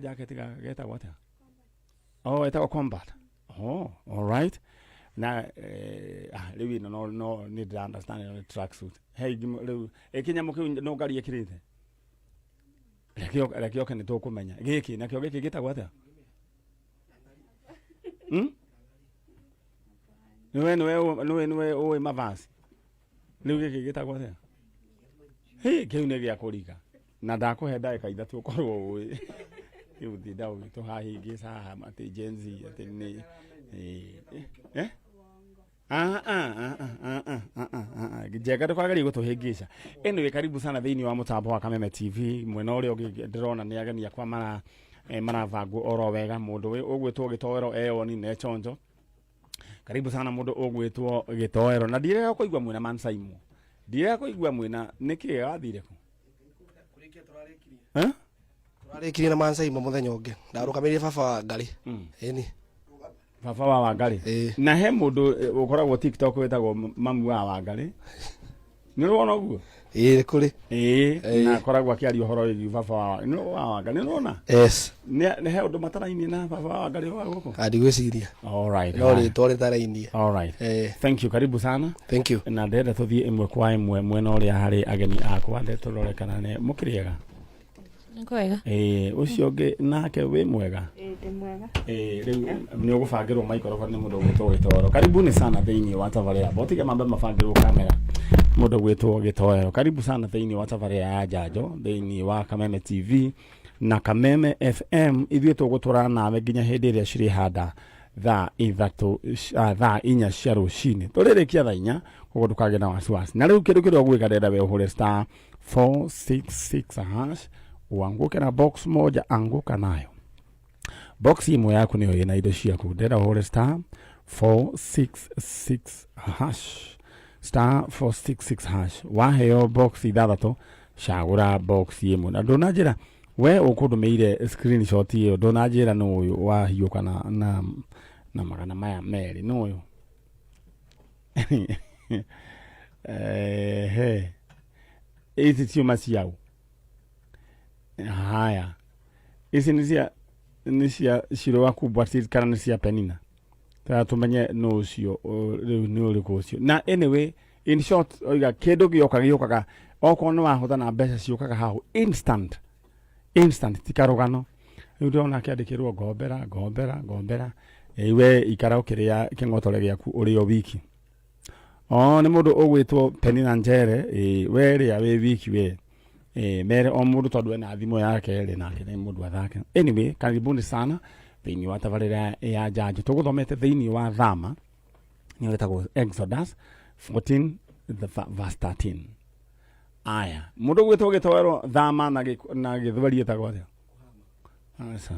kajaketi getagwo atĩa? Oh, etagwo combat. Oh, all right. Na rĩu ĩno no nĩ ndĩra understand ĩno nĩ tracksuit. He ingĩ rĩu ĩ kĩnyamũ kĩu no ngari ĩkĩrĩte. Reke oke nĩ tũkũmenya. Gĩkĩ nakĩo gĩkĩ gĩtagwo atĩa? Nĩwe nĩwe nĩwe ũĩ mavazi. Rĩu gĩkĩ gĩtagwo atĩa? Hĩ, kĩu nĩ gĩa kũriga. Na ndakũhe ndagĩka 3 ũkorwo ũĩ. Rĩu ndinda ũgĩtũhahĩngĩca haha atĩ Gen Z atĩ nĩ eh? Ah, ah, ah, ah, ah, ah, ah, ah, ah. Njenga ndũkagerie gũtũhĩngĩca. Anyway, karibu sana thĩinĩ wa mũtambo wa Kameme TV. Mwena ũrĩa ũngĩ ndĩrona nĩ ageni akwa marabangwo oro wega. Mũndũ ũgwĩtwo Gĩtoero eyoni na echonjo. Karibu sana mũndũ ũgwĩtwo Gĩtoero. Na ndirega kũigua mwĩna Mansaimo. Ndirega kũigua mwĩna nĩkĩ wathire kũ? Eh? Tũrarĩkirie na Mansaimo mũthenya ũngĩ. Ndarũgamĩrĩire baba wa Ngarĩ. Ĩni. Baba wa Wangarĩ. Ĩĩ. Na he mũndũ ũkoragwo TikTok wĩtagwo mamu wa Wangarĩ. Nĩ ũrona ũguo? Ĩĩ kũrĩ. Ĩĩ, Ĩĩ. na akoragwo akĩaria ũhoro wĩgiĩ baba wa nĩ wa Wangarĩ. Nĩ ũrona? Yes. Nĩ he ũndũ matarainie na baba wa Wangarĩ wa gũkũ? Ndigwĩciria. All right. No rĩtwa rĩtarainie. All right. Ĩĩ. Thank you. Karibu sana. Thank you. Na ndĩrenda tũthiĩ ĩmwe kwa ĩmwe mwena ũrĩa harĩ ageni akwa ndĩ tũrore kana nĩ mũkĩrĩega. Nĩ kwega. Ĩĩ, ũcio ũngĩ nake wĩ mwega. Ĩĩ ndĩ mwega. Ĩĩ, rĩu nĩ ũgũbangĩrwo microphone nĩ mũndũ ũgwĩtwo Gĩtoero. Karibuni sana thĩinĩ wa tabarĩra. Botige mambe mabangĩrwo kamera. Mũndũ ũgwĩtwo Gĩtoero. Karibu sana thĩinĩ wa tabarĩra ya Njanjo, thĩinĩ wa Kameme TV na Kameme FM. Ithuĩ tũgũtwarana nawe nginya hĩndĩ ĩrĩa cirĩhanda thaa 3, thaa 4 cia rũcinĩ. Tũrĩrĩkia thaa 4, koguo ndũkagĩe na wasiwasi. Na rĩu kĩndũ kĩrĩa ũgwĩka ndĩrenda we ũhũre star 466 hash, uanguke na box moja, anguka nayo. Box imwe yaku niyo ina indo ciaku. Ndĩrenda ũhũre star 466 hash, star 466 hash. Waheo box 6, cagũra box ĩmwe. Na ndũnanjĩra we ũkũndũmĩire screenshot ĩyo, ndũnanjĩra nũ ũyũ wahiũka na 200, nũ ũyũ? Ehe, ici ciuma ciau. Haya, ici nĩ cia Shiro wa Kubwa kana nĩ cia Penina? Tara tumenye nũ ũcio, rĩu nĩ ũrĩkũ ũcio. Na anyway, in short, oiga kĩndũ gĩoka gĩũkaga, okorwo nĩ wahota na mbeca ciũkaga hau instant, instant, ti karũgano. Rĩu ndĩrona akĩandĩkĩrwo ngombera, ngombera, ngombera. Ĩ we ikara ũkĩrĩa kĩng'otore gĩaku ũrĩ o wiki. Oh, nĩ mũndũ ũgwĩtwo Penina Njere. Ĩ we rĩa wĩ wiki we. Ĩ mere o mũndũ tondũ ena thimũ yake rĩ, nake nĩ mũndũ athake. Anyway, karibuni sana thĩinĩ wa tabarĩra ya Njanjo. Tũgũthomete thĩinĩ wa Thama, nĩyo ĩtagwo Exodus 14 the verse 13. Aya, mũndũ ũgwĩtwo Gĩtoero, Thama na Gĩthweri ĩtagwo atĩa? Aca.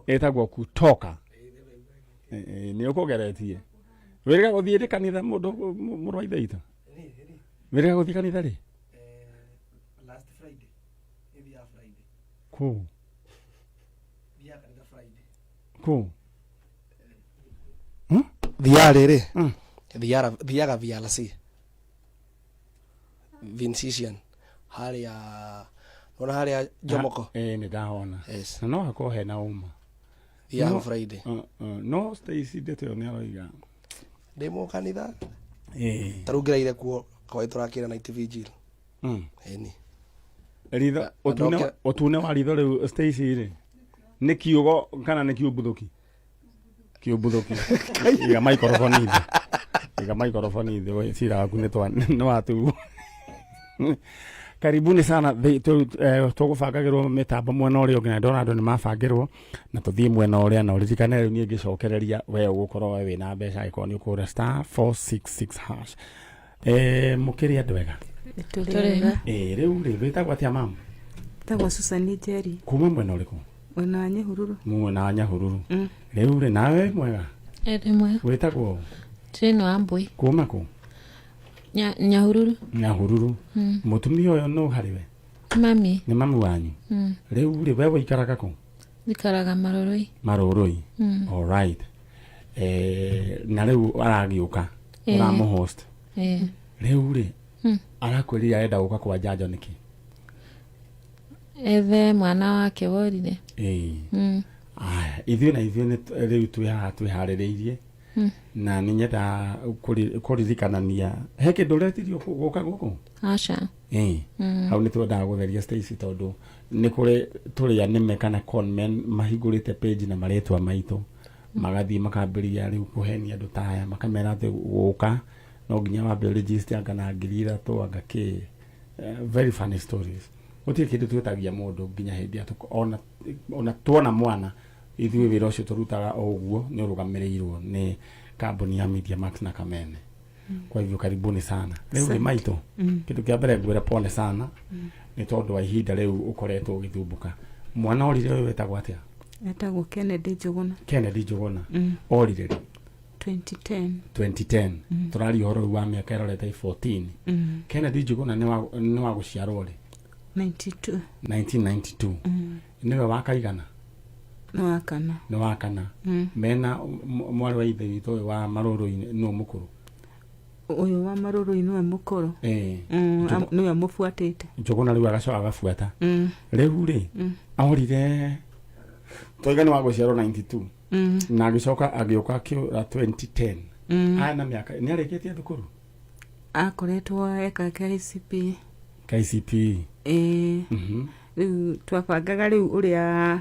Ĩtagwo kutoka. Nĩ ũkũgeretie. Wĩrĩga gũthiĩ rĩ kanitha mũndũ mũrũ wa ithe witũ? Wĩrĩga gũthiĩ kanitha rĩ? Last Friday. Ĩthiaga Friday. Kũ? Thiaga kanitha Friday. Kũ? Thiaga rĩrĩ? Thiaga VRC. Vincentian. Harĩa, nona harĩa Jomoko? Nĩ ndahona. Yes. Na no hakorwo hena ũma. Thiaga Friday. No Stacy ndeto ĩyo nĩ aroiga. Ndĩ mũkanitha. Ta rĩu ngĩraire kuo kwa tũrakĩra night vigil. Ĩni. Ritho, ũtune wa ritho rĩu Stacy rĩ, nĩ kiugo kana nĩ kiumbuthũki? Kiumbuthũki. Iga microphone thĩ. Iga microphone thĩ, we cira waku nĩ watuo. Karibuni sana tũgũbangagĩrwo mĩtambo mwena ũrĩa ũngĩ, na ndona andũ nĩ mabangĩrwo na tũthiĩ mwena ũrĩa, na ũririkane rĩu niĩ ngĩcokereria we ũgũkorwo we wĩna mbeca angĩkorwo nĩ ũkũhũra star 466 hash. Mũkĩrĩ andũ ega? Tũrĩ. Rĩu rĩ, wĩtagwo atĩa mama? Wĩtagwo Susan Njeri. Kuma mwena ũrĩkũ? Mwena wa Nyahururu. Mwena wa Nyahururu. Rĩu rĩ, nawe mwega? Ndĩ mwega. Wĩtagwo? Jane Wambui. Kuma kũ? Nyahururu. Nyahururu. Mũtumia ũyũ nũ harĩ we? Mami. Nĩ mami wanyu? Rĩu rĩ, we ũikaraga kũ? Njikaraga Marũrũi. Marũrũi. All right. Na rĩu aragĩũka. Ũramũhost. Rĩu rĩ, arakwĩrire arenda gũka kwa Njanjo nĩkĩ? Ethe mwana wake worire. Ĩĩ. Aya, ithuĩ na ithuĩ rĩu twĩ haha twĩharĩrĩirie na nĩ nyenda kũririkanania he kĩndũ ũretirio gũka gũkũ. Aca. Ĩĩ. Hau nĩ twendaga gũtheria Stacy tondũ nĩ kũrĩ tũrĩa nĩme kana conmen mahingũrĩte page na marĩtwa maitũ, magathiĩ makambĩrĩria rĩu kũhenia andũ ta aya, makamera atĩ gũka no nginya wambe register anga na 3,000 anga kĩ. Very funny stories. Gũtirĩ kĩndũ twĩtagia mũndũ nginya hĩndĩ ĩrĩa ona tuona mwana. Ithuĩ wĩra ũcio tũrutaga o ũguo nĩ ũrũgamĩrĩirwo nĩ kambuni ya Media Max na Kamene. Kwa hivyo karibuni sana. Rĩu rĩ maitũ, kĩndũ kĩa mbere ngwĩra pole sana nĩ tondũ wa ihinda rĩu ũkoretwo ũgĩthumbũka. Mwana orire ũyũ wetagwo atĩa? Etagwo Kennedy Njũgũna. Kennedy Njũgũna. Orire rĩ? 2010. 2010. Tũraria ũhoro rĩu wa mĩaka ĩrorete 14. Kennedy Njũgũna nĩ wa gũciarwo rĩ? 92. 1992. Nĩwe wa kaigana? Nĩ wa kana. Nĩ wa kana. Mena mwarĩ wa ithe witũ ũyũ wa marũrũ-inĩ nũ mũkũrũ? Ũyũ wa marũrũ-inĩ nĩwe mũkũrũ. Nĩwe mũbuatĩte. Njũgũna rĩu agacoka agabuata. Rĩu rĩ, orire twaiga nĩ wa gũciarwo 92 na agĩcoka agĩũka akĩũra 2010. Aya na mĩaka nĩ arĩkĩtie thukuru? Akoretwo eka KCPE. KCPE. Ĩĩ. Rĩu twabangaga rĩu ũrĩa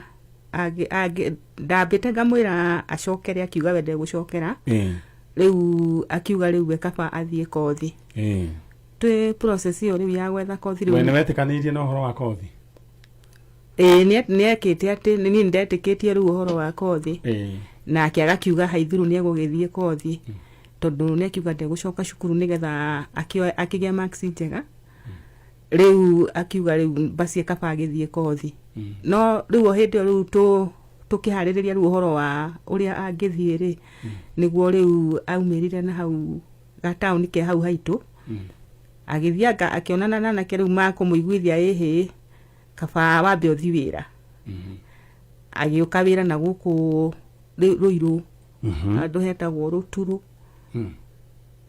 angĩ ndambĩte ngamwĩra acokere, akiuga we ndegũcokera. Rĩu akiuga rĩu we kaba athiĩ kothi. Twĩ process ĩyo rĩu ya gwetha kothi We nĩ rĩu. wetĩkanĩirie na ũhoro wa kothi? Ĩĩ, nĩekĩte atĩ niĩ nĩndetĩkĩtie rĩu ũhoro wa kothi. Nake agakiuga haithuru nĩ egũgĩthiĩ kothi tondũ nĩ akiuga ndegũcoka cukuru nĩgetha akĩgĩa marks njega. Rĩu akiuga rĩu basi kaba agĩthiĩ kothi. No rĩu o hĩndĩ ĩyo rĩu tũkĩharĩrĩria rĩu ũhoro wa ũrĩa angĩthiĩ rĩ, nĩguo rĩu aumĩrire na hau gataũni ke hau haitũ. Agĩthiĩ akĩonana na anake rĩu makũmũiguithia ĩhĩ kaba wambe ũthiĩ wĩra. Agĩũka wĩra na gũkũ Rũirũ, handũ hetagwo Rũturu.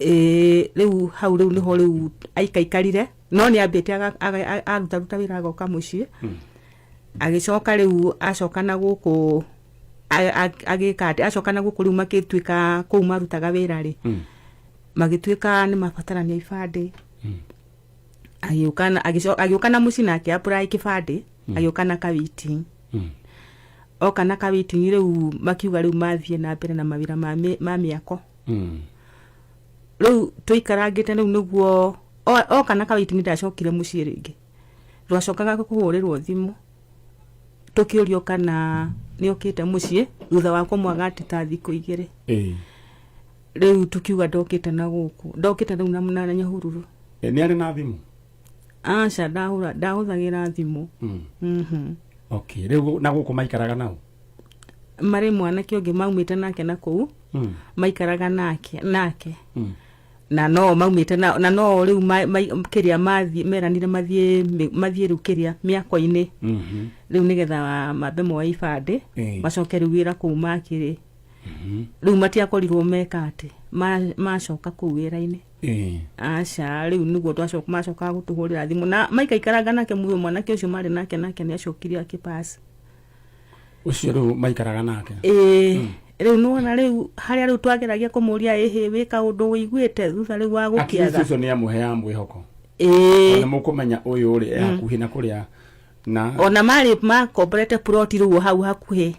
Ĩĩ, rĩu hau rĩu nĩho rĩu aikaikarire, no nĩ ambĩte arutaruta wĩra agoka mũciĩ. Agĩcoka rĩu acoka na gũkũ agĩka atĩ acoka na gũkũ rĩu magĩtuĩka kũu marutaga wĩra rĩ, magĩtuĩka nĩ mabatarania ibandĩ. Agĩũka na mũciĩ nake apply kĩbandĩ, agĩũka na kawaiting. Oka na kawaiting rĩu makiuga rĩu mathiĩ na mbere na mawĩra ma mĩako. Rĩu tũikarangĩte rĩu nĩguo oka na kawaiting ndacokire mũciĩ rĩngĩ. Twacokaga kũhũrĩrwo thimũ tũkĩũrio kana nĩokĩte mũciĩ thutha wa kũmwaga atĩ ta thikũ 2. Rĩu tũkiuga ndokĩte na gũkũ, ndokĩte rĩu na Nyahururu. Nĩ arĩ na thimũ? Aca, ndahũthagĩra thimũ. Okay, rĩu na gũkũ maikaraga nao? Marĩ mwanake ũngĩ maumĩte nake na kũu. Maikaraga nake. Na no maumĩte na no rĩu kĩrĩa mathiĩ meranire mathiĩ rĩu kĩrĩa mĩako-inĩ. Rĩu nĩgetha mambe moe ibandĩ, macoke rĩu wĩra kũu makĩrĩ. Rĩu matiakorirwo meka atĩ macoka kũu wĩra-inĩ. Aca, rĩu nĩguo macokaga gũtũhũrĩra thimũ na maikaikaranga nake mũyũ mwanake ũcio marĩ nake, nake nĩacokire akĩpass. Ũcio rĩu maikaraga nake? Ĩĩ. Rĩu nĩwona rĩu harĩa rĩu twageragia kũmũria ĩhĩ wĩ kaũndũ wĩiguĩte thutha rĩu wa At least gũkĩaga. ũcio nĩ amũheaga mwĩhoko. Ĩĩ. Ona mũkũmenya ũyũ rĩ e hakuhĩ na kũrĩa na ona marĩ makomborete ploti rĩu hau hakuhĩ.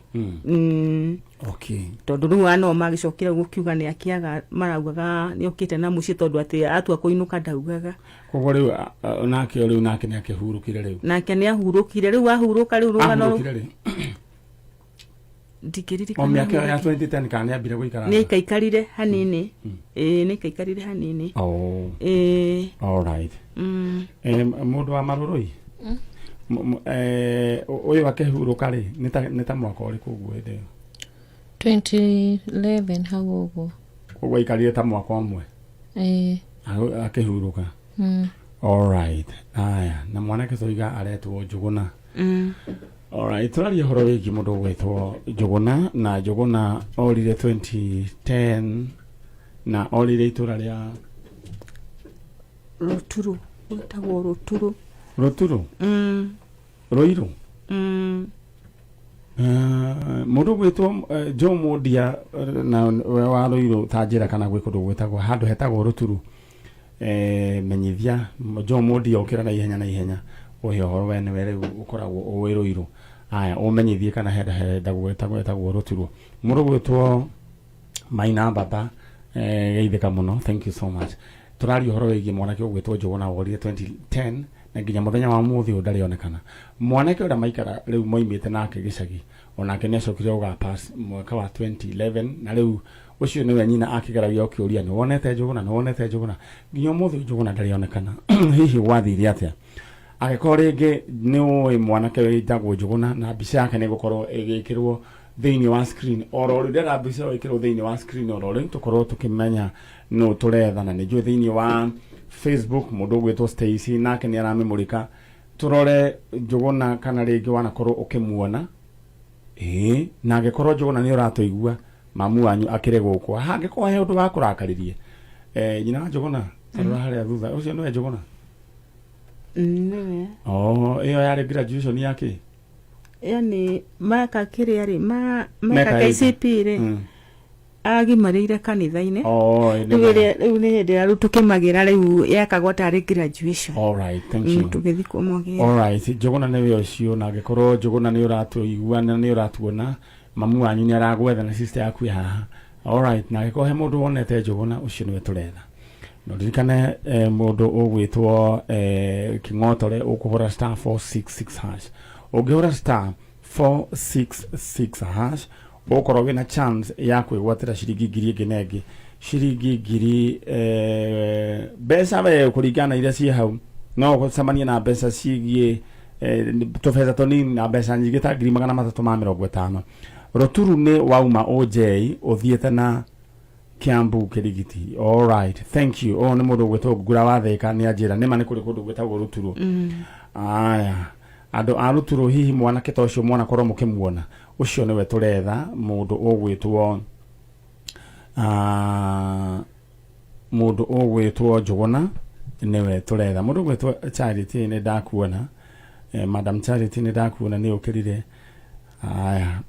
Okay. Tondũ rĩu ano magĩcokire gũkiuga nĩ akĩaga, maraugaga nĩ okĩte na mũciĩ tondũ atĩ atua kũinũka ndaugaga. Koguo rĩu nake rĩu nake nĩ akĩhurũkire rĩu. Nake nĩ ahurũkire rĩu, ahurũka rĩu rũgano rũu. Ahurũkire rĩ? Ndingĩririkana. O mĩaka ĩyo ya 2010 kana nĩ ambire gũikara? Nĩ aikaikarire hanini. Ĩĩ, nĩ aikaikarire hanini. Oh. Ĩĩ. All right. Mũndũ wa marũrũi? Ũyũ akĩhurũka rĩ, nĩ ta mwaka ũrĩkũ ũguo hĩndĩ ĩyo? 2011 hau ũguo. Koguo aikarire ta mwaka ũmwe? Ĩĩ. Akĩhurũka. All right. Aya, na mwanake toiga aretwo Njũgũna. All right, tũraria ũhoro wĩgiĩ mũndũ ũgwĩtwo Njũgũna, na Njũgũna orire 2010 na orire itũra rĩa Rũturu, rwĩtagwo Rũturu. Rũturu? Rũirũ. Mũndũ gwĩtwo Joe Mũndia, na we wa Rũirũ, ta njĩra kana gwĩ kũndũ gwĩtagwo handũ hetagwo Rũturu. Menyithia Joe Mũndia ũkĩra na ihenya na ihenya ũhe ũhoro, we nĩwe rĩu ũkoragwo ũĩ Rũirũ. Aya, ũmenyithie kana henda henda gwĩtagwo Rũturu. Mũndũ gwĩtwo Maina Baba, geithĩka mũno, thank you so much. Tũraria ũhoro wĩgiĩ mwanake ũgwĩtwo Njũgũna worire 2010 na nginya mũthenya wa mũthĩ ũyũ ndarĩ onekana. Mwanake ũrĩa maikara rĩu moimĩte nake gĩcagi onake nĩ acokire gũgapass mwaka wa 2011, na rĩu ũcio nĩwe nyina akĩgeragia ũkĩũria, nĩ wonete Njũgũna? Nĩ wonete Njũgũna? Nginya ũmũthĩ ũyũ Njũgũna ndarĩ onekana. Hihi gwathire atĩa? Angĩkorwo rĩngĩ nĩ ũĩ mwanake wĩtagwo Njũgũna, na mbica yake nĩ ĩgũkorwo ĩgĩkĩrwo thĩinĩ wa screen oro rĩu, ndĩrenda mbica ĩyo ĩkĩrwo thĩinĩ wa screen oro rĩu, tũkorwo tũkĩmenya nũ tũretha. Na nĩ njũĩ thĩinĩ wa Facebook mũndũ ũgwĩtwo Stacy nake nĩ aramĩmũrĩka. Tũrore Njũgũna kana rĩngĩ wanakorwo ũkĩmuona. Ĩĩ, na angĩkorwo Njũgũna nĩ ũratũigua, mamu wanyu akĩrĩ gũkũ, hangĩkorwo he ũndũ wa kũrakaririe. Nyina wa Njũgũna, tarora harĩa thutha, ũcio nĩwe Njũgũna? Nĩwe. Oh, ĩyo yarĩ graduation yake? Ĩyo nĩ meka kĩrĩa rĩ Meka meka KCP rĩ, agimarĩire kanitha-inĩ. Oh, ĩ, rĩu rĩu nĩ hĩndĩ ĩrĩa rĩu tũkĩmagĩra, rĩu yekagwo tarĩ graduation. All right, thank you. Tũgĩthiĩ kũmũgĩra. All right, Njũgũna nĩwe ũcio, na angĩkorwo Njũgũna nĩ ũratũigua na nĩ ũratuona, mamu wanyu nĩ aragwetha na sister yaku ĩ haha. All right, na angĩkorwo he mũndũ wonete Njũgũna, ũcio nĩwe tũretha. Na ũririkane mũndũ ũgwĩtwo Kĩng'otore, ũkũhũra *466#. Ũngĩhũra *466# ũgũkorwo wĩna chance ya kwĩgwatĩra ciringi 1,000 ĩngĩ na ĩngĩ, ciringi ngiri, mbeca we kũringana na iria ciĩ hau. No ũcemanie na mbeca ciĩgiĩ tũbeca tũnini na mbeca nyingĩ ta 350,000. Rũturu nĩ wauma ũnjei ũthiĩte na Kiambu Kirigiti. All right, thank you. Ũyũ nĩ mũndũ ũgwĩtwo Ngura wa Thĩka, nĩ anjĩra nĩma nĩ kũrĩ kũndũ gwĩtagwo Rũturu. Aya, andũ a Rũturu, hihi mwanake ta ũcio mwanakorwo mũkĩmuona, ũcio nĩwe tũretha, mũndũ ũgwĩtwo mũndũ ũgwĩtwo Njũgũna nĩwe tũretha. Mũndũ ũgwĩtwo Charity, nĩ ndakuona. Madam Charity, nĩ ndakuona nĩ ũkĩrire. Aya,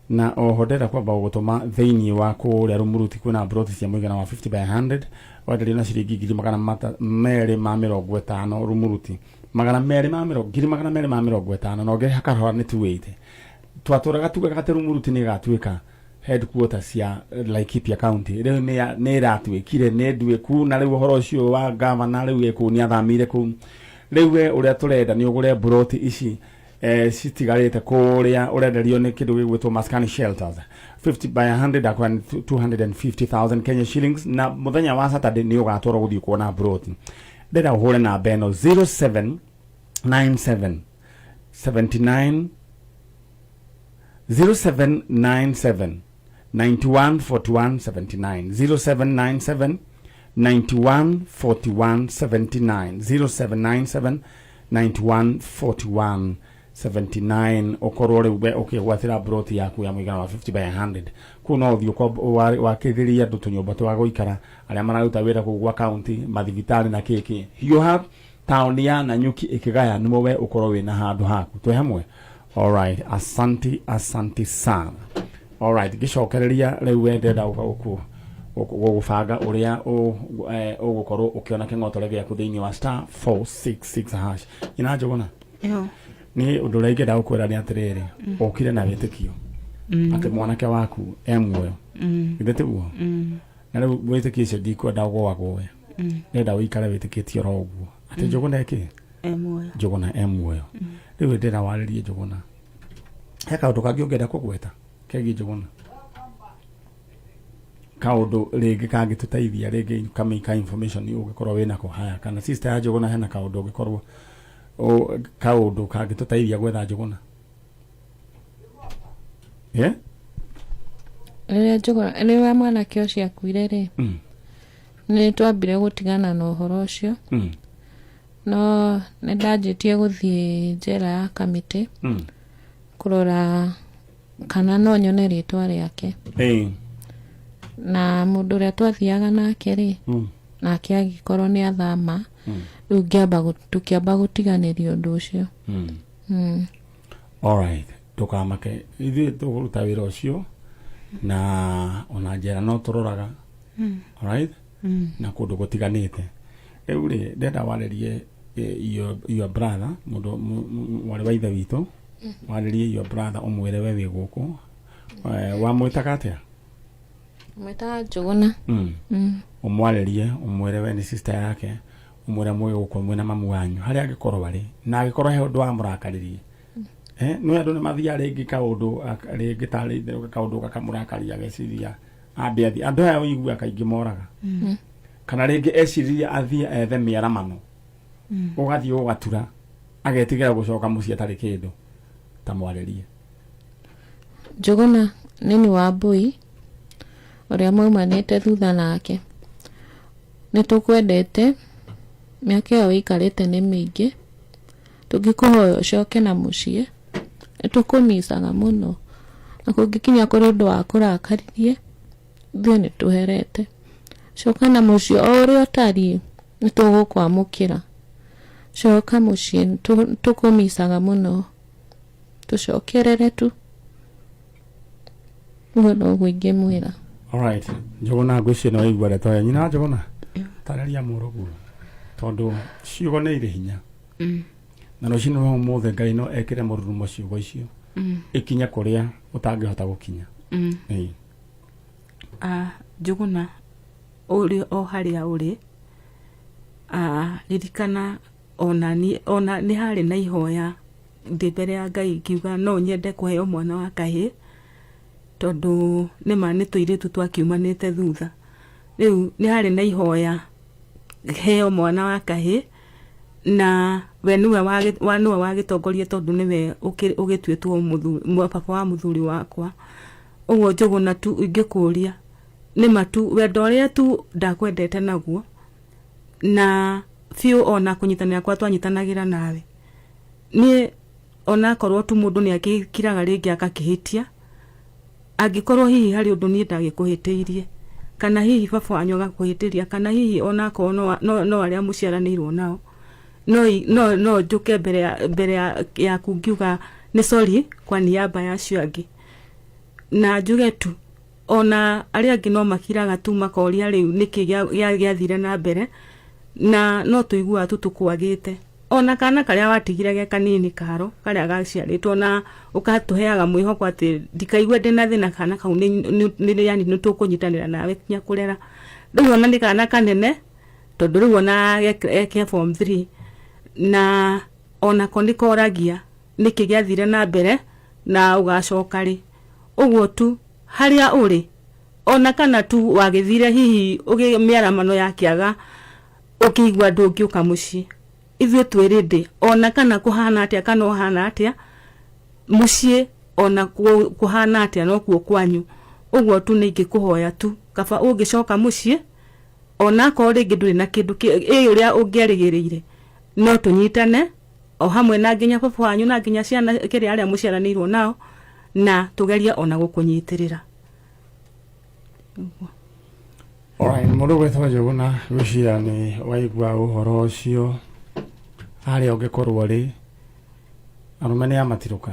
na oho ndĩrenda kwamba gũgũtũma thĩinĩ wa kũrĩa Rũmuruti, kwĩna mburoti cia mũigana wa 50 by 100, wenderio na ciringi 250,000. Rũmuruti magana merĩ ma mĩrongo 250,000, na ũngĩrĩha kahora nĩ 280. Twatũraga tugaga atĩ Rũmuruti nĩ ĩgatuĩka headquarter cia Laikipia County. Rĩu nĩ ĩratuĩkire nĩ nduĩku, na rĩu ũhoro ũcio wa gavana rĩu ĩ kũu, nĩ athamĩire kũu. Rĩu we ũrĩa tũrenda nĩ ũgũre mburoti ici citigarĩte kũrĩa, ũrenderio nĩ kĩndũ gĩgwĩtwo Maskani Shelters, 50 by 100, akwa 250,000 Kenya shillings, na mũthenya wa Saturday nĩ ũgatwarwo gũthiĩ kuona mburoti. Ndĩrenda ũhũre namba ĩno, 0797 79 0797 91 41 79, 0797 91 41 79, 0797 91 41 79, ũkorwo rĩu we ũkĩgwatĩra mburoti yaku ya mũigana wa 50 by 100 kũu. No ũthiĩ wakithĩrie andũ tũnyũmba twa gũikara arĩa mararuta wĩra kũu gwa county, mathibitarĩ na kĩkĩ. Hiũha taũni ya Nanyuki ĩkĩgaya nĩmo we ũkorwo wĩna handũ haku. Twĩ hamwe? Alright, asanti, asanti sana. Alright, ngĩcokereria rĩu, we ndĩrenda gũka gũbanga ũrĩa ũgũkorwo ũkĩona kĩng'otore gĩaku thĩinĩ wa *466#. Nyina Njũgũna, Yo. Nĩ ũndũ ũrĩa ingĩenda gũkwĩra nĩ atĩrĩrĩ, ũkire na wĩtĩkio atĩ mwanake waku e muoyo, githĩ tiguo? Na rĩu wĩtĩkio ũcio ndikwenda ũgũagũe, ndĩrenda ũikare wĩtĩkĩtie oro ũguo atĩ Njũgũna ĩkĩ E muoyo. Njũgũna e muoyo. Rĩu ndĩrenda warĩrie Njũgũna. He kaũndũ kangĩ ũngĩenda kũgweta kegiĩ Njũgũna, kaũndũ rĩngĩ kangĩtũteithia, rĩngĩ kamĩ ka information ũngĩkorwo wĩnako? Haya, kana sister ya Njũgũna, hena kaũndũ ũngĩkorwo kaũndũ kangĩtũteithia gwetha Njũgũna? Yeah? Rĩrĩa Njũgũna, rĩrĩa mwanake ũcio akuire rĩ, nĩ twambire gũtigana na ũhoro ũcio, no nĩ ndanjĩtie gũthiĩ njera ya Kamĩtĩ kũrora kana no nyone rĩtwa rĩake. Na mũndũ ũrĩa twathiaga nake rĩ, nake agĩkorwo nĩ athama. Rĩu ngĩamba tũkĩamba gũtiganĩria ũndũ ũcio. Alright, ndũkamake, ithuĩ tũkũruta wĩra ũcio na ona njera no tũroraga. Alright, na kũndũ gũtiganĩte. Rĩu rĩ, ndenda warĩrie your brother, mũndũ mwarĩ wa ithe witũ, warĩrie your brother ũmwĩre we wĩ gũkũ. Wamwĩtaga atĩa? Mwĩtaga Njũgũna. Ũmwarĩrie ũmwĩre we nĩ sister yake, ũmwĩre mwĩ gũkũ mwĩna mamu wanyu harĩa angĩkorwo arĩ, na angĩkorwo he ũndũ wamũrakaririe. Nĩ andũ nĩ mathiaga rĩngĩ kaũndũ rĩngĩ tarĩ kaũndũ gakamũrakaria, ageciria ambe athiĩ. Andũ aya ũiguaga kaingĩ moraga. Kana rĩngĩ eciririe athiĩ ethe mĩaramano, ũgathiĩ ũgatura, agetigĩra gũcoka mũciĩ atarĩ kĩndũ. Ta mwarĩrie. Njũgũna nĩ wa Mbui ũrĩa maumanĩte thutha nake. Nĩ tũkwendete, mĩaka ĩyo wĩikarĩte nĩ mĩingĩ, tũngĩkũhoya ũcoke na mũciĩ, nĩ tũkũmicaga mũno, na kũngĩkinya kũrĩ ũndũ wa kũrakaririe, ithuĩ nĩ tũherete. Coka na mũciĩ o ũrĩa ũtariĩ, nĩ tũgũkwamũkĩra. Coka mũciĩ, nĩ tũkũmicaga mũno, tũcokerere tu. Ũguo noguo ingĩmwĩra. Alright, Njũgũna, ngwĩciria nĩ waigua ndeto ĩyo. Nyina wa Njũgũna, tarĩria mũrũguo, tondũ ciugo nĩ irĩ hinya. Na rũcinĩ rwa ũmũthĩ Ngai no ekĩre mũrurumo ciugo icio ikinye kũrĩa ũtangĩhota gũkinya. Ĩĩ. Njũgũna, ũrĩ o harĩa ũrĩ, ririkana ona niĩ, ona nĩ harĩ na ihoya ndĩ mbere ya Ngai ngiuga no nyende kũheo mwana wa kahĩĩ, tondũ nĩma nĩ tũirĩtu twakiumanĩte thutha. Rĩu nĩ harĩ na ihoya heo mwana wa kahĩĩ, na we nĩwe nĩwe wagĩtongoria, tondũ nĩwe ũgĩtuĩtwo baba wa mũthuri wakwa. Ũguo Njũgũna tu ingĩkũria, nĩma tu wendo ũrĩa tu ndakwendete naguo, na biũ ona kũnyitanĩra kwa twanyitanagĩra nawe. Niĩ onakorwo tu mũndũ nĩ akĩkiraga rĩngĩ agakĩhĩtia, angĩkorwo hihi harĩ ũndũ niĩ ndagĩkũhĩtĩirie, kana hihi baba wanyu agakũhĩtĩria, kana hihi onakorwo no arĩa mũciaranĩirwo nao, no njũke mbere yaku ngiuga nĩ sorry kwa niaba ya acio angĩ. Na njuge tu ona arĩa angĩ no makiraga tu makoria rĩu nĩkĩ gĩathire na mbere, na no tũiguaga tu tũkwagĩte. Ona kana karĩa watigire ge kanini karo karĩa gaciarĩtwo, na ũgatũheaga mwĩhoko atĩ ndikaigue ndĩna thĩna, kana kau yani nĩ tũkũnyitanĩra nawe kinya kũrera. Rĩu ona nĩ kana kanene, tondũ rĩu ona ge form 3, na onako nĩ koragia nĩkĩ gĩathire na mbere na ũgacoka rĩ. Ũguo tu harĩa ũrĩ, ona kana tu wagĩthire hihi mĩaramano ya kĩaga ũkĩigua ndũngĩũka mũciĩ, ithuĩ twĩ ready, ona kana kũhana atĩa kana ũhana atĩa, mũciĩ ona kũhana atĩa nokuo kwanyu. Ũguo tu nĩ ingĩkũhoya tu kaba ũngĩcoka mũciĩ, onakorwo rĩngĩ ndũrĩ na kĩndũ ĩ ũrĩa ũngĩerĩgĩrĩire, no tũnyitane o hamwe na nginya baba wanyu na nginya ciana kĩrĩa arĩa mũciaranĩirwo nao, na tũgerie ona gũkũnyitĩrĩra. Alright, mũndũ gwĩtwo Njũgũna, gwĩciria nĩ waigua ũhoro ũcio. Harĩa ũngĩkorwo rĩ, arũme nĩ amatirũka,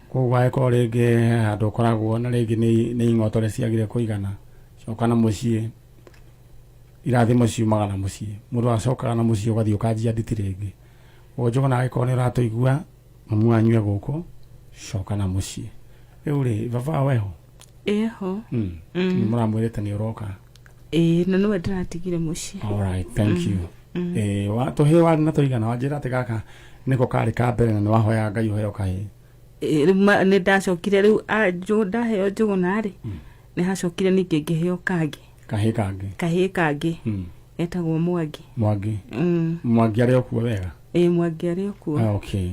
koguo angĩkorwo rĩngĩ he handũ ũkoragwo na rĩngĩ nĩ ing'otore ciagire kũigana, coka na mũciĩ. Irathimo ciumaga na mũciĩ, mũndũ acokaga na mũciĩ ũgathiĩ ũkanjia nditi rĩngĩ. Koguo Njũgũna, angĩkorwo nĩ ũratũigua, mamu wanyu e gũkũ, coka na mũciĩ. Rĩu rĩ, baba weho? Ĩho. Nĩ mũramwĩrĩte nĩ ũroka? Ĩĩ, na nĩwe ndĩratigire mũciĩ. Alright, thank you. Wa tũhĩĩ warĩ na tũigana? Wanjĩra atĩ gaka nĩko karĩ ka mbere na nĩ wahoyaga Ngai ũheo kahĩĩ. Ĩĩ, rĩu nĩ ndacokire rĩu ndaheo Njũgũna rĩ, nĩ hacokire ningĩ ngĩheo kangĩ. Kahĩĩ kangĩ. Kahĩĩ kangĩ. Getagwo Mwangi. Mwangi. Mwangi arĩ o kuo wega? Ĩĩ, Mwangi arĩ o kuo. Ah, okay.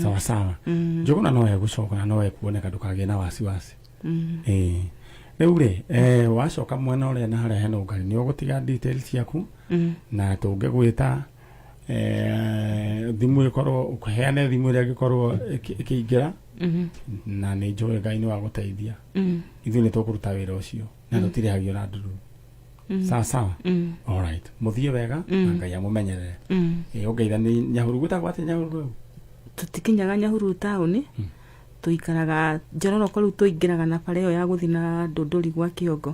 Sawa sawa. Njũgũna no egũcoka na no ekuoneka, ndũkagĩe na wasiwasi. Ĩĩ, rĩu rĩ, wacoka mwena ũrĩa na harĩa hena ũngari, nĩ ũgũtiga details ciaku na tũngĩgwĩta, thimũ ĩkorwo ũheane thimũ ĩrĩa ĩngĩkorwo ĩkĩingĩra, na nĩ njũĩ Ngai nĩ wagũteithia. Ithuĩ nĩ tũkũruta wĩra ũcio na tũtirĩhagio na ndururu. Sawa sawa. Alright, mũthiĩ wega na Ngai amũmenyerere. Ĩ, ũngeithani Nyahururu, gwĩtagwo atĩa Nyahururu rĩu? Tũtikinyaga Nyahururu taũni, tũikaraga Njororoko. Rĩu tũingĩraga na bara ĩyo ya gũthiĩ na Ndũndũri gwa Kĩongo.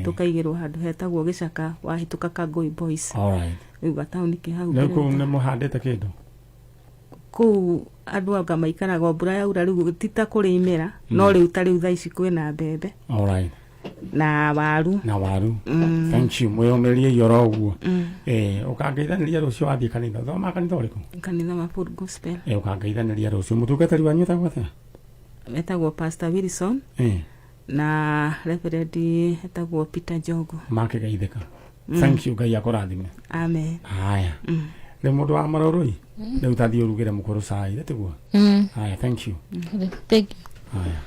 Tũkaigĩrwo handũ hetagwo Gĩcaka, wahĩtũka Kangoi Boys. Rĩu gataũni ke hau Rĩu mbere. Kũu nĩ mũhandĩte kĩndũ? Kũu andũ anga maikaraga o mbura yaura, rĩu ti ta kũrĩ imera, no rĩu ta rĩu thaa ici kwĩna mbembe na waru. Na waru. Thank you, mwĩyũmĩrĩrie oro ũguo. Ĩ, ũkangeithanĩria rũciũ wathiĩ kanitha. Thoma kanitha ũrĩkũ? Kanitha wa Full Gospel. Ĩ, ũkangeithanĩria rũciũ. Mũtungatĩri wanyu etagwo atĩa? Etagwo Pastor Wilson na Reverend etagwo Peter Njogu. Makĩgeithĩka. Thank you, Ngai akũrathime. Amen. Haya, rĩu mũndũ wa marũrũi, rĩu tathiĩ ũrugĩre mũkũrũ cai, tiguo? Mm. Haya, thank you. Thank you. Haya.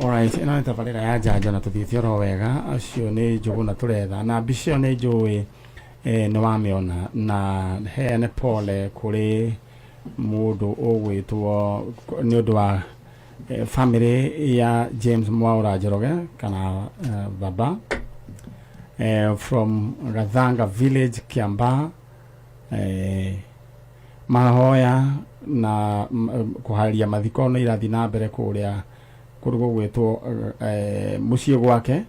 Alright, ĩno nĩ tabarĩra ya njanjo na tũthiĩte oro wega. Acio nĩ Njũgũna tũretha na mbica ĩyo nĩ njũĩ nĩ wamĩona, na heane pole kũrĩ mũndũ ũgwĩtwo nĩ ũndũ wa family ya James Mwaura Njoroge kana baba from Gathanga village, Kiambaa. Mahoya na kũharĩria mathiko nĩ irathiĩ na mbere kũrĩa kũndũ gũgwĩtwo mũciĩ gwake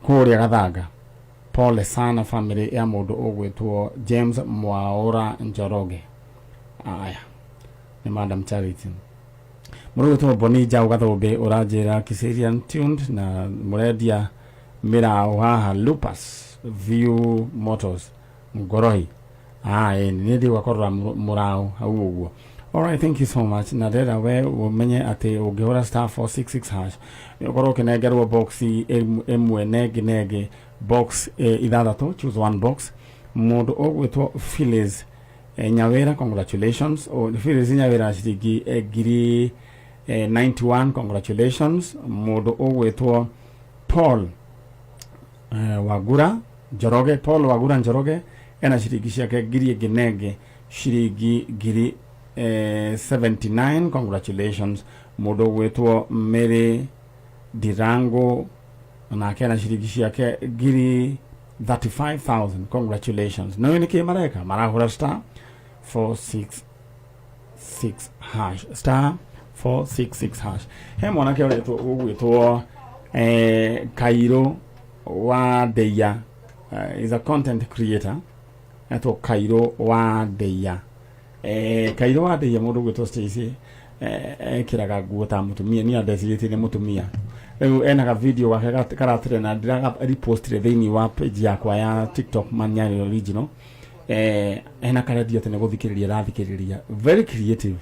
kũrĩa Gathanga. Pole sana family ya mũndũ ũgwĩtwo James Mwaura Njoroge. Aya nĩ Madam Charity. Mũndũ ũgwĩtwo Boni Jau Gathũmbĩ ũranjĩra Kiserian tuned na mũrendia mĩraũ haha Lupus View Motors Ngoroi. Ah, nĩ thiĩ gwakorora mũraũ hau ũguo. Alright, thank you so much. Na ndĩrenda we ũmenye atĩ ũngĩhũra star 466 hash nĩ ũkorwo ũkĩnengerwo box ĩmwe na ĩngĩ na ĩngĩ, box ithathatũ, choose one box. Mũndũ ũgwĩtwo Phyllis Nyawĩra, congratulations. Oh, Phyllis Nyawĩra ciringi ngiri 91, congratulations. Mũndũ ũgwĩtwo Paul Wagura Njoroge, Paul Wagura Njoroge ena ciringi ciake ngiri ĩngĩ na ĩngĩ, ciringi ngiri 79, congratulations. Mũndũ ũgwĩtwo Mary Ndirango nake ena ciringi ciake ngiri 35,000, congratulations. No nĩ kĩ mareka? Marahũra star 466 hash, star 466 hash. He mwanake ũretwo ũgwĩtwo Kairũ wa Ndeia, is a content creator, etwo Kairũ wa Ndeia. Kairũ wa Ndeia, mũndũ ũgwĩtwo Stacy, ekĩraga nguo ta mũtumia, niĩ andecirĩtie nĩ mũtumia. Rĩu ena ga video gake karatrend na ndĩraga repostire thĩinĩ wa page yakwa ya TikTok, Manyari Original. Ena karendio atĩ nĩ gũthikĩrĩria arathikĩrĩria, very creative.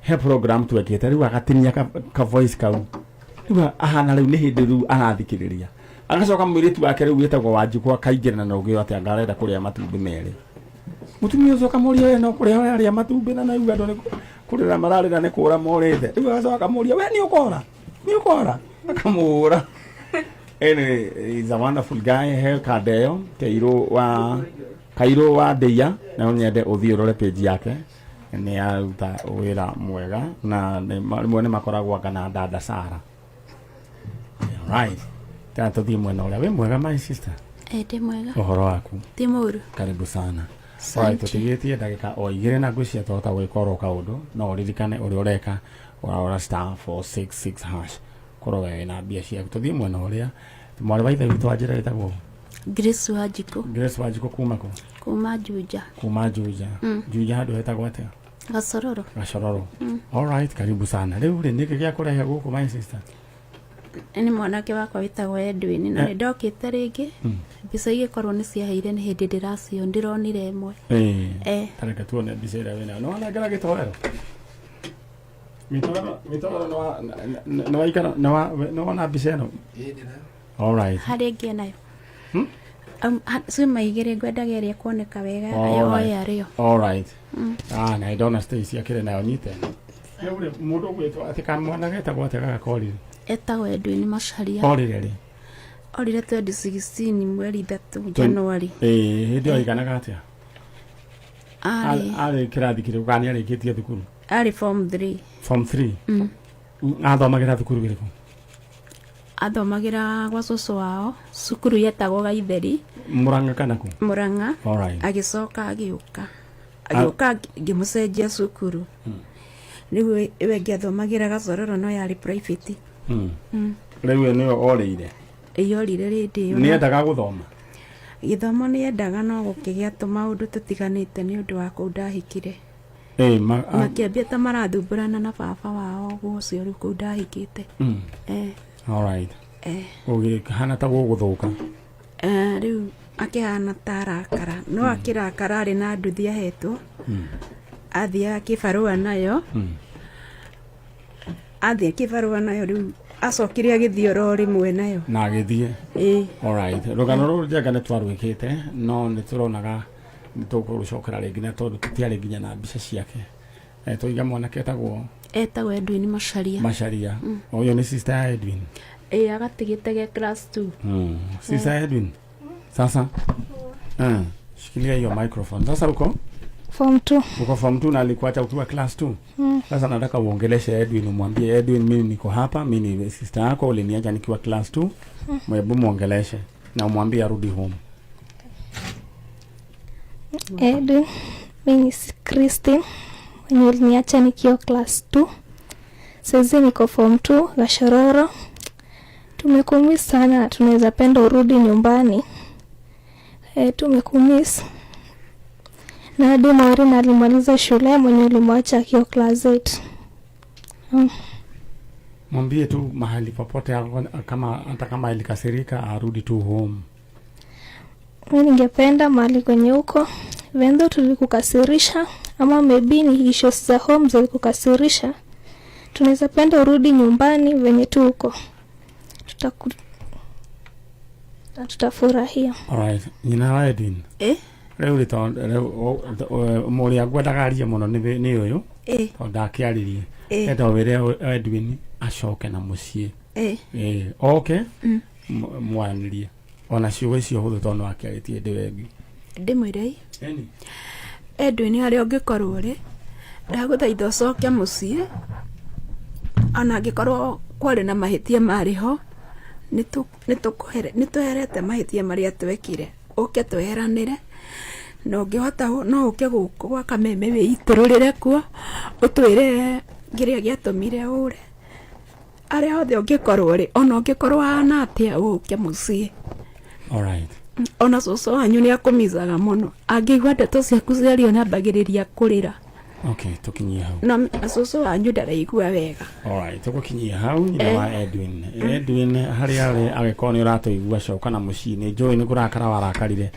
He program twekĩte rĩu agatinia ka voice kau, rĩu ahana rĩu nĩ hĩndĩ rĩu arathikĩrĩria. Agacoka mũirĩtu wake rĩu wĩtagwo Wanjikũ akaingĩra na rũgĩo atĩ anga arenda kũrĩa matumbĩ merĩ. Mũtumia ũcio akamũria, "We no kũrĩa ũrarĩa matumbĩ?" Na naigua andũ nĩ kũrĩra mararĩra, nĩ kũra morĩte. Rĩu agacoka akamũria, "We nĩ ũkora, nĩ ũkora?" Akamũhũra. Anyway, he's a wonderful guy. He kanda ĩyo Kairũ wa Ndeia, na nyende ũthiĩ ũrore page yake, nĩ aruta wĩra mwega na rĩmwe nĩ makoragwo anga na dada Sara. Right, tena tũthiĩ mwena ũrĩa. Wĩ mwega, my sister? Ĩ, ndĩ mwega. Ũhoro waku? Ti mũru. Karibu sana. Alright, tũtigĩtie ndagĩka o 2 na ngwĩciria twahota gwĩka oro kaũndũ, no ũririkane ũrĩa ũreka, ũrarora star 466 hash korwo we wĩna mbia ciaku. Tũthiĩ mwena ũrĩa, mwarĩ wa ithe witũ wa njĩra ĩtagwo Grace Wanjikũ. Grace Wanjikũ, kuma kũ? Kuma Juja. Kuma Juja. Juja handũ hetagwo atĩa? Gacororo. Gacororo. Alright, karibu sana. Rĩu rĩ, nĩkĩ gĩa kũrehe gũkũ, my sister? Nĩ mwanake wakwa wĩtagwo Edwin na nĩ ndokĩte rĩngĩ, mbica igĩkorwo nĩ ciaheire, nĩ hĩndĩ ndĩracio ndĩronire ĩmwe. Tareke tuone mbica ĩrĩa wĩnayo. Nĩ wanengera gĩtoero? Gĩtoero nĩ waikara nĩ wona mbica ĩno? Alright. Harĩa ĩngĩ enayo. Ciuma igĩrĩ, ngwendaga ĩrĩa ĩkuoneka wega. Yoya rĩo. Alright. Ah, na ndona Stacy akĩrĩ nayo, nyite. Rĩu rĩ, mũndũ ũgwĩtwo atĩ kamwana getagwo atĩa gaka korire? Etagwo Edwin Macharia. Korire rĩ? Orire 2016 mweri 3, January. Ĩĩ, hĩndĩ ĩyo aiganaga atĩa? Arĩ Arĩ kĩrathi kĩrĩkũ kana nĩ arĩkĩtie thukuru? Arĩ form 3. Form 3. Athomagĩra thukuru ĩrĩkũ? Athomagĩra gwa cũcũ wao cukuru yetagwo Gaitheri. Murang'a kana kũ? Murang'a. Alright. Agĩcoka agĩũka agĩũka ngĩmũcenjia cukuru. Rĩu ĩwe ĩngĩ athomagĩra Gacororo no yarĩ private. Rĩu ĩyo nĩyo orĩire? Ĩyorire rĩndĩ ĩyo. Nĩendaga gũthoma? Gĩthomo nĩendaga, no gũkĩgĩa tũmaũndũ tũtiganĩte nĩ ũndũ wa kũu ndahikire. Eh, ma, a, Makĩambia ta marathumbũrana na baba wao ũguo ũcio rĩu kũu ndahikĩte. Alright. Eh. Ũgĩhana ta gũgũthũka. Rĩu akĩhana ta arakara, no akĩrakara arĩ na nduthi ahetwo, athiaga kĩbarũa nayo, athiĩ kĩbarũa nayo, rĩu acokire agĩthiĩ oro rĩmwe nayo. Na agĩthiĩ. Ĩĩ. Alright. Rũgano rũrũ Njenga nĩ twarwĩkĩte, no nĩ tũronaga nĩ tũkũrũcokera rĩngĩ, na tondũ tũtiarĩ nginya na mbica ciake. Tũiga mwanake etagwo? Etagwo Edwin Macharia. Macharia. Ũyũ nĩ sister ya Edwin? Ĩĩ, agatigĩte ge class 2. Sister Edwin, sasa shikilia hiyo microphone. Sasa uko? Form 2. Uko form 2 na alikuacha ukiwa class 2. Sasa nataka uongeleshe Edwin, umwambie Edwin, mimi niko hapa, mimi ni sister yako, uliniacha nikiwa class 2. Hebu muongeleshe na umwambie arudi home. Edwin, mimi ni Christine mwenye uliniacha nikiwa class 2. Saizi niko form 2 Gashororo. Tumekumiss sana na tunaweza penda urudi nyumbani. Tumekumiss. Na hadi Maureen alimaliza shule mwenye ulimwacha akiwa class 8. Mwambie tu mahali popote ako, kama hata kama ilikasirika arudi tu home. Mi ningependa mahali kwenye huko vendo tulikukasirisha, ama maybe ni issues za home zilikukasirisha, tunaweza penda urudi nyumbani venye tu huko, na tutafurahia. Alright. Nyina wa Edwin. Rĩu rĩ tondũ rĩu mũrĩa ngwendaga arie mũno nĩ ũyũ tondũ ndakĩaririe. Enda wĩre Edwin acoke na mũciĩ. Oke mwaranĩrie ona ciugo icio hũthũ tondũ no akĩarĩtie ndĩ wengi. Ndĩmwĩre Edwin, harĩa ũngĩkorwo rĩ, ndagũthaitha ũcoke mũciĩ, ona angĩkorwo kwarĩ na mahĩtia marĩ ho, nĩtũherete mahĩtia marĩa twekire, ũke tweheranĩre, na ũngĩhota no ũke gũkũ gwa Kameme wĩitũrũrĩre kuo, ũtwĩre kĩrĩa gĩatũmire ũre. Arĩa othe ũngĩkorwo rĩ, ona ũngĩkorwo hana atĩa, ũke mũciĩ. Alright. Ona cũcũ wanyu nĩ akũmicaga mũno, angĩigua ndeto ciaku ciario nĩambagĩrĩria kũrĩra. Okay, tukinyie hau. Na cũcũ wanyu ndaraigua wega. Alright, tugukinyie hau nyina wa Edwin. Edwin harĩa arĩ agĩkorwo nĩ ũratũigua, coka na mũciĩ. Nĩ njũĩ nĩ kũrakara warakarire,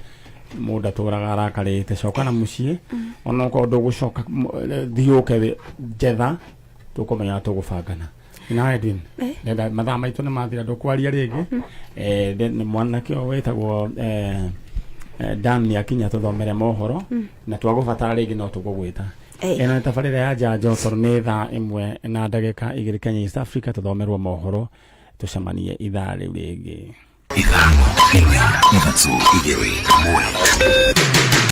mũndũ atũraga arakarĩte, coka na mũciĩ. Onokorwo ndũgũcoka, thiĩ ũke njetha, tũkũmenya tũgũbangana. Nyina wa Edwin, ndenda mathaa maitũ nĩ mathira, ndũkwaria rĩngĩ. Mwanake ũyũ wĩtagwo Dan nĩ akinya tũthomere mohoro, na twagũbatara rĩngĩ no tũgũgwĩta. Ĩno nĩ tabarĩra ya njanjo, tondũ nĩ thaa 1:02 Kenya East Africa, tũthomerwo mohoro, tũcemanie ithaa rĩu rĩngĩ. 5, 4, 3, 2, 1.